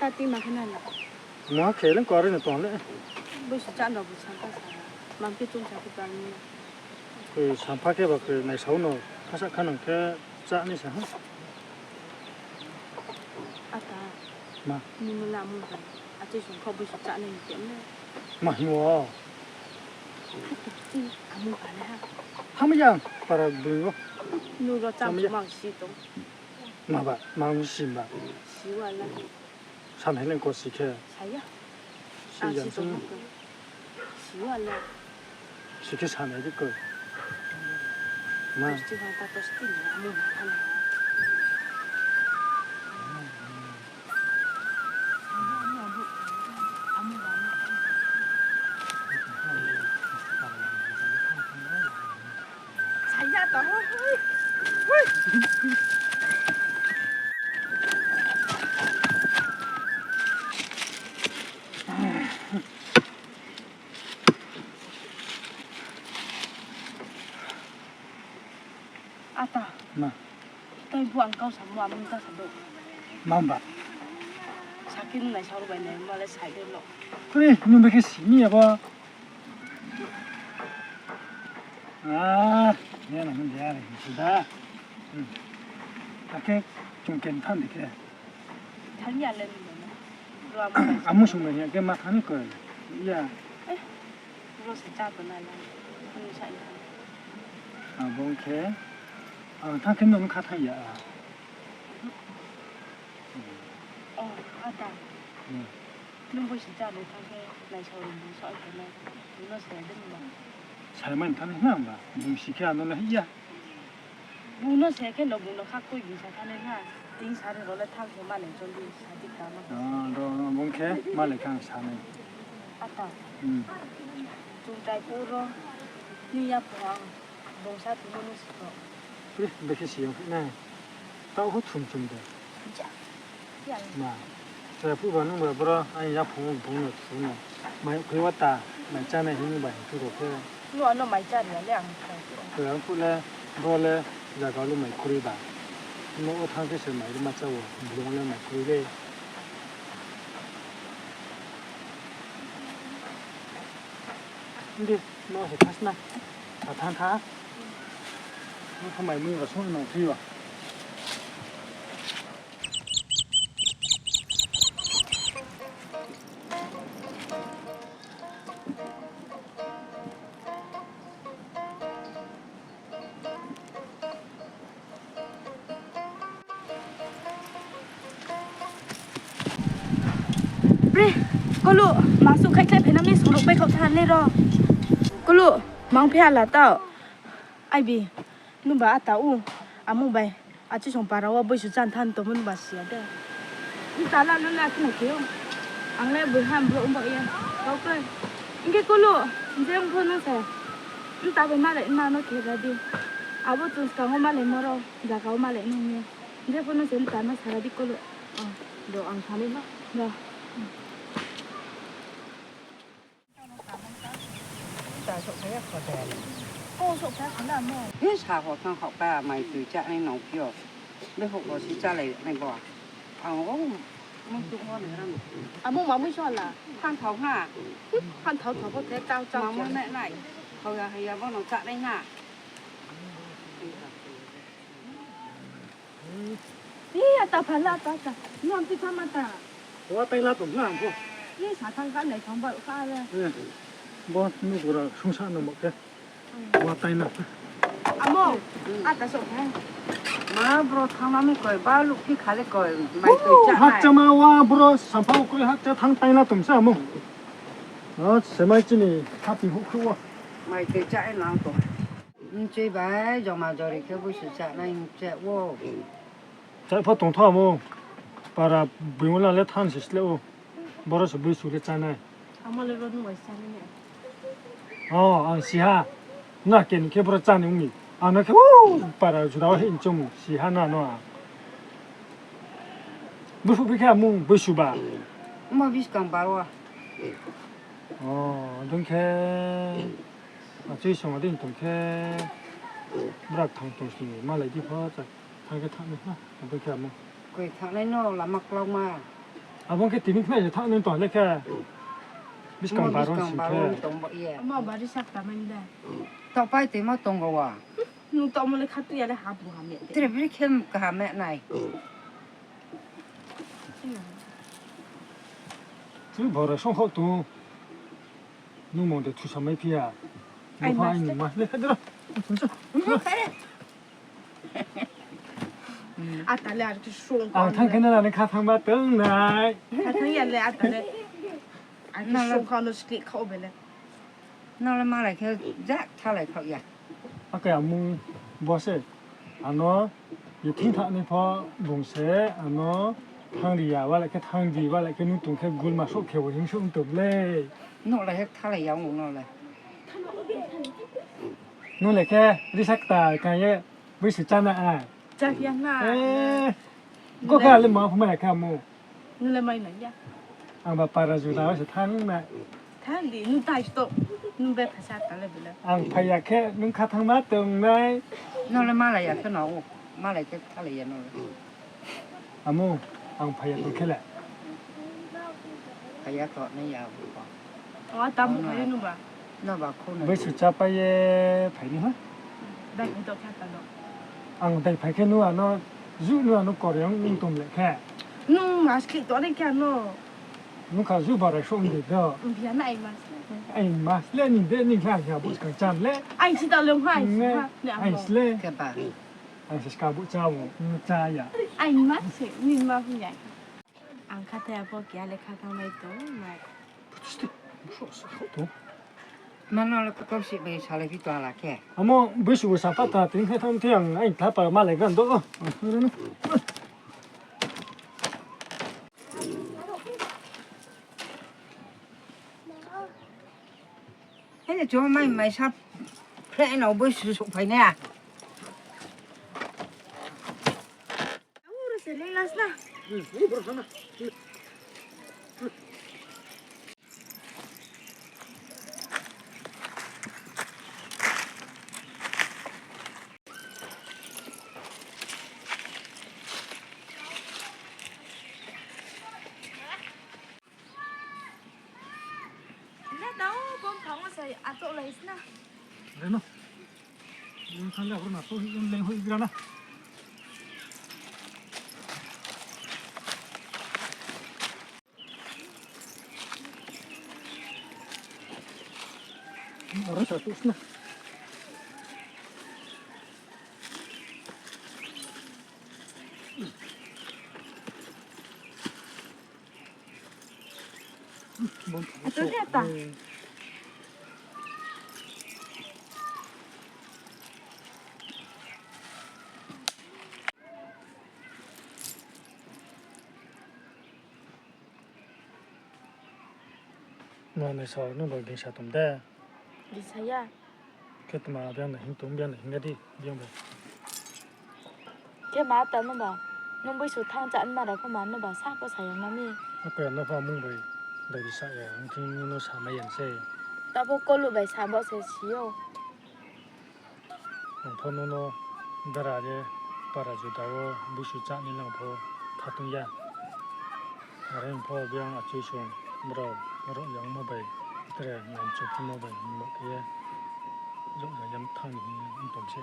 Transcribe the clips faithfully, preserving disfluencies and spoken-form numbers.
Ta ti ma khe nai na. Ma khe leng kari no tong le. Boi su chá no bo sampha sa. Mang khe chung sa khe tang ni. Khe sampha khe ba khe naisao no. Khasa kha nang khe chá ni sa ha. Ata. Ma. Ni no la mo ba. Achai song kho boi su chá nai ni tem le. Ma himo. Amu ba le ha. Ham yang para bui wo. Nu ro cham mang si tong. Ma ba, ma mu sim ba. Si wa la. San hai leng ko si khe. Saya. Si yang si tong. Si wa la. Si khe san hai di ko. Ma. Tosti ha ta tosti ni amu ba. Ata. Ma. Tei bu ang kau samo amung ta sado. Mamba. Sakin nai saru bai nai male sai de lo. Kri, nung beke simi abo. Ah, ya na mun ya ni sudah. Hmm. Ake chungken than dikhe. Than ya le ni lo. Amu sung ya ke ma than ko. Ya. Eh. Ro se cha ko na la. Ro sa ya. Abong khe. Ang thang khe nung kha thang ya. Oh, ada. Hmm. Nung bo se cha le thang khe lai sa ro bo sa khe na. Nung se de ni ba. Sa man thang na ba. Nung si khe ano na ya. Bung no se khe no bung no kha koi bisa thani ha. Ting sari role thang khe male joldi sadi kama. Ah, ro, ro, bung khe male kha ang sanai. Ata. Hmm. Chung tai puro. Ni ya pho ang. Bung sa thimo no siko. Pri, bekhe si yang na. Tau ho thum thum de. Ja. Ma. Sa phu ba nung ba bro, ai ya phung bung no thu no. Mai khui wa ta, mai cha nai hing ba hing thu ro khe. No ano mai cha ri ya le ang thai. Khe ang phu le, bro le, zaga le mai khui ba. No o thang khe se mai ma cha wo, bung le mai khui le. Ndi, no se thas na. Sa thang tha. No phu mai mui ba sung no phi ba. Bre, Kolu, mangsu khai khlai phainang ni sorok bai khaoh tha le ro. Kolu, mang phi hala tao. Aibi, nungba ata u, amung bai. Achi song para wo boisu chan than tongmo ni ba si ya de. Mtala no na khna khe o. Ang le boi ham bro mbo ye. Kau khe. Hing khe Kolu, je ong pho no se. Mta bai malai ma no khe ra di. Abo chung skang wo malai mo ro, zaga wo malai nung ye. Je pho no se mta no sara di Kolu. Oh, do ang sanai no. Do. He sa ho thang khaoh pa mai tui chánai nong phi o. Be houh bo si chálai nai bo. Ang o mui tu ho nai ram. Amo ma mui so la. Thanng thao ha. Thanng thao thao pho the chau chau. Ma mo nai nai. Thao ya hai ya bo no chánai ha. Ih, ata phala, ata, ata. Nung ti tha ma ta. Wa tai la tong na ang pho. Ih, sa thang ka nai thang ba ka le. Eh, bo nu gura sungsa no mo khe. Wa tai na. Amo, ata so khe. Ma bro thang na mi koi, ba luk phi khale koi. Mai tui cha nai. Hakcha ma wa bro sampha koi hakcha thang tai na tong sa amo. Ah, semai chini happy hukhu wa. Mai tui cha ai nang tong. Mchoi bai joma jori khe boisu chánai mche wo. Chai pho tongtha mo. Para buimula le thanng se sle o. Boro se boisu le chánai. Amo le ro nung bai chánai ne. Oh, ang si ha. Na keni khe boro cháni ong mi. Ano khe o para jura o hin chom si ha na no a. Busu bi khe amung boisu ba. Mo biskang baro. Oh, dong khe. Achui song ading tong khe brak thang tong sini malai di pho cha thang khe thang ni ha, abo khe amo. Koi thang nai no lama klok ma. Abo khe tini khna je thanng nai tong le khe. Buskang baro sing khe. Amo bari sak ta mai de. Taoh pai tongmo tong o wa. Nung taohmo le kha tu ya le ha bu ha me. Tre bri khe kaham me nai. Chu boro song kho tu. Nung mong de thusa mai phi ya. Ai, nung pha mas ai de. Ni mas le kha de ro. Atale ar ki song. Ang thang khe nang ni kha thang ba tong nai. Kha thang ya le atale. Ar ki song kha no skri kha o bele. Nang le malai khe jak thalai khaoh ya. Ake amung bo se. Ano ye thing tha ni pho bung se ano thang ri ya, wa le khe thang di, wa le khe nung tong khe gulma souh khe wo hing souh tong le. Nang le hek thalai ya ong nang le. Nung le khe risa kta ka ye. Boi se chá na a. Chá ya na. Eh. Ko kha le ma phu mai kha mo. Nung le mai na ya. Ang ba para juda se thang na. Thang di, nung tai sto. Nung be phasa ta le bela. Ang phai ya khe nung kha thang ma tong nai. Nung le malai ya khe no. Malai khe thalai ya no. Amo, ang phai ya tong khe le. Phai ya tong nai ya. O, tam phai nung ba. Nung ba khou na. Boi su chá pai ye phai ni ha. Dai phai to khe ta do. Ang dai phai khe nung ano, ju nung ano kor yang nung tom le khe. Nung mas khe to ni khe ano. Nung kha ju bara song de do. Bia na ai mas. Ai mas le ni de ni kha ya bo skang cham le. Ai si ta le ha ai si ha. Ai si le. Khe ba. Ang se ska bu chá wo, nung chá ya. Ai ma se, ni ma phi ya. Ang kha thai abo kia le kha thang mai tong nai. Mano le kau si bai salai phi tong la khe. Amo boi su sa pa ta, tini kha thang thang ang ai tha pa ma le gan do. Hei, cho mai mai sa phlai no boi su su phai na. Le tao, bom phang wo se achouh lai sna. Reno. Bom phang le hor na to hi leng hoi gra na. Aro sa tu sna. Atu dia ta. No nai sa, nung bai gingsa tom de. Gingsa ya. Khe tma biang na hing tong, biang na hing di, biang bai. Khe ma ta nung ba, nung boi su thang chá nma ra kho ma nung ba sa pho sa ya ma mi. Ako ya no pha mung bai, bai di sa ya, ang thing no sa mai yan se. Tabo kolu bai sa bo se si yo. Ang pho nono dara ye para juda wo busu chá ni lang pho khatung ya. Are ang pho biang achui sung brao rao yangmo bai tre nai chukhumo bai mok ye rao ya yam thang ni hing tong se.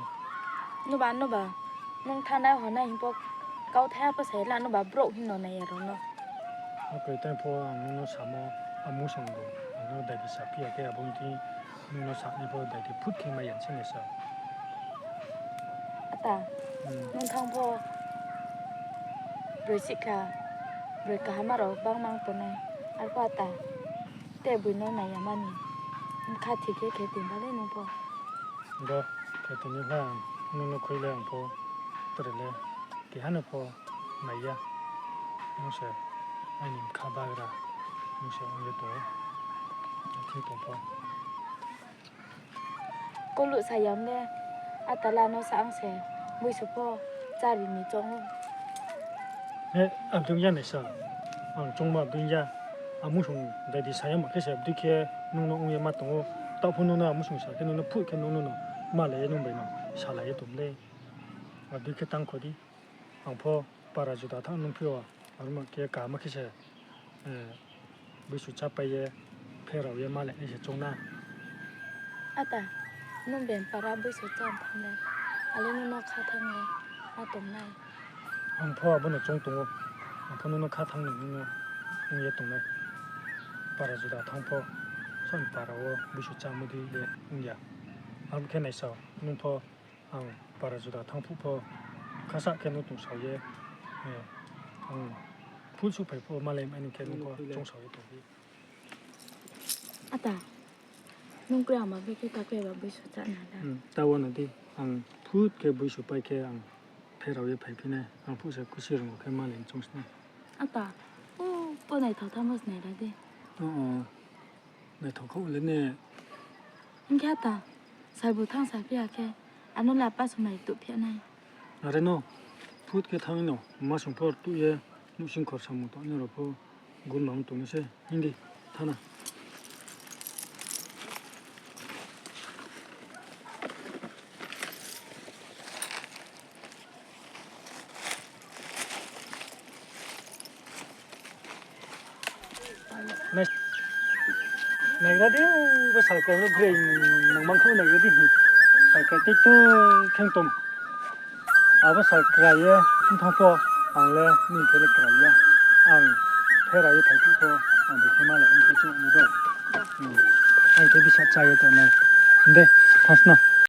Noba, noba, nung thanai honai hing pho kauthai ha pho sai la noba brouh hing no nai ya rao no. Akoi tei pho ang nono samo, amu song bo, ang no dai di saphi ya khe abo ni thing Nung no sa ni pho dai di phut khe mai ya se nai sa. Ata, hmm, nung thang pho broi sihkhla, broi kaham rao bangma tongnai. Arphuh ata, te boi no nai ya mani. Bkha thi khe khe tin ba le nung pho. Do, khe tin ni pha, nung no khui le ang pho, tre le, keha no pho. Nai ya. Nung se aini bkha bagra. Nung se ong ye tong ou. Thing tong pho. Kolu sa yam le, atala no sa ang se, muisu pho, chari ni chong ou. He, abdung ya nai sa. Ang chongma abdung ya. Amu sung dai di sa ya ma khe se, abdui khe nung no ong ye ma tong ou. Taoh pho nung no amu sung sa khe nung no phuh khe nung no no. Ma le nung bai no. Salai ye tong le. Abdui khe tang kho di. Ang pho para juda thanng nung phi ou, aro ma khe kaham khe se Eh, buisu chápai ye, pherao ye malai nai se choung na. Ata, nung ben para buisu chá thanng le, ale nung no kha thanng le, ma tong nai. Ang pho abo no choung tong ou, ang pho nung no kha thanng no nung no ong ye tong nai. Para juda thanng pho, soni para wo buisu chámo dei le ong ya. Abo khe naisao, nung pho ang para juda thanng phuh pho, khasa khe nung tongsao ye, eh, ang phul suhphai pho malai mai nung khe nung pho choungsao ye tong di. Ata, nung kroi ama bai khe ta kroi ba buisu chá na da. Hmm, ta wo na di, ang phut khe buisu pai khe ang pherao ye phaiphi nai, ang phut se khusi rung khe malai choung si nai. Ata, o, o naithao thanngmo se nai ra di. O, o, naithao kha le ne. Hing khe ata, saibu thanng saphi ya khe, ano le apa sumai tuh phi ya nai. Are no, phut khe thanng no, ma sung phor tuh ye, nuhsing khor samung tongnai rao pho, gulma ong tongnai se, hing di, thanng na. Nai, naigra di, bo salkrai no greng nangmang khe naigra di. Salkrai tei tei kheng tong. Abo salkrai ye, nthanng pho, ang le nini khe le krai ya. Ang pherao ye phaiphuh pho, ang bai khe malai, ang khe chung ni do. Hmm. Ang khe bisa chá ye tongnai. De, thanng sna.